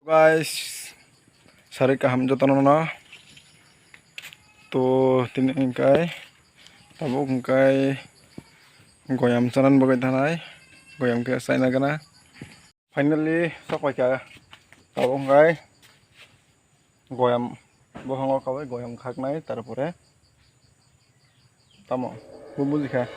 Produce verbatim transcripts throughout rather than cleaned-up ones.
Guys, sari kaham jotono no. To tini hingkai tabuk hingkai goyam chanan bagwi thanai, goyam khe chaina gana. Finally sok paikha tabuk hingkai goyam bophango kabai goyam khaknai, tarpore tamo bo bujikha.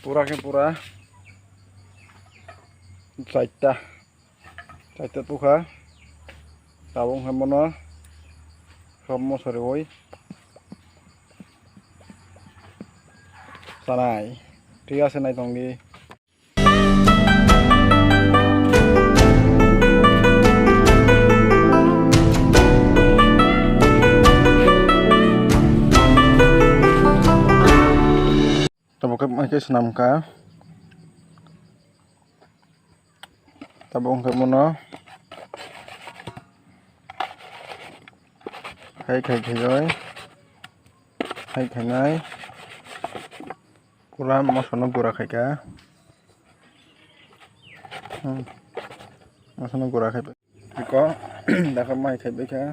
Pura khe pura chaita, chaita tukha. Tabuk hwnkhai bono sob moso riui chanai. Thik ase, naitongdi. Tabuk khe mai khe swnam kha. Tabuk wngkha bono hai khai khai oi, hai khainai. Pura moso no gura khaikha. Hmm. Moso no gura khai. Iko, dakha mai khai baikha.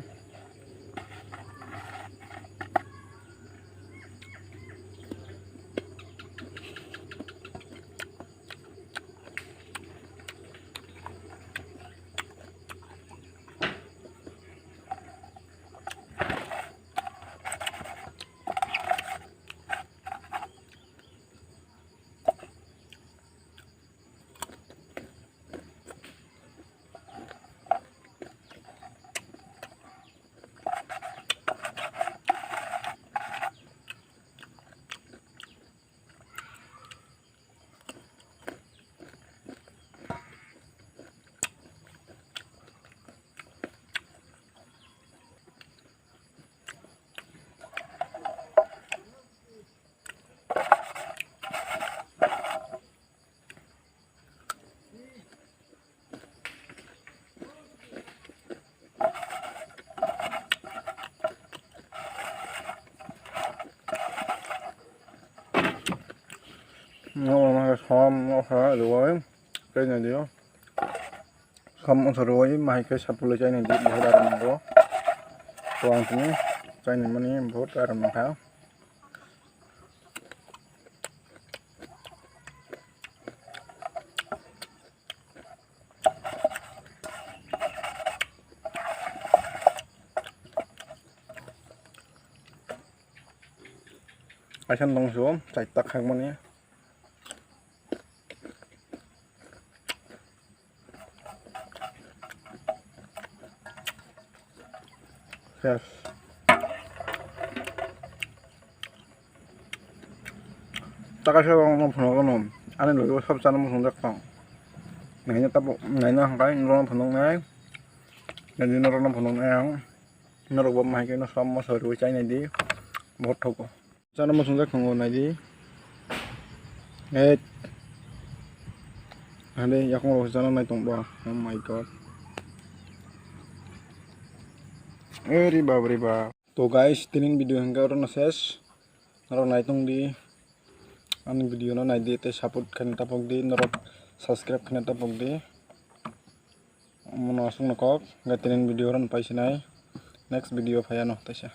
Nogo ma som mokha rwui tei nai dio. Som mokha rwui mahai khe sapulwi chai nai di, bohor aram nango. To ang tini chai nai mani bohor aram nangkha. Kaisa nungsu chaita khakmani. Yes. Taka se rong no phunuk no, ani logi o sab chana muchung jak tong. Naina tabo, naina hangkai norok no phunuk nai. Nadi norok no phunuk nai ang. Norok bo mahai khe no som moso rwui chai nai di. Bohor thogo. Chana muchung jak tongo nai di. Hey. Hande yakung rok chana nai tong bo. Oh my God. Eri bab, eri bab. To guys, tinin video hingke oro no ses. Norok naitung di. Ani video no naidi tei support khaina tapok di. Norok subscribe khaina tapok di. Mono aswk no kok. Hingke tinin video oro no paisinai. Next video phaiya no taisa.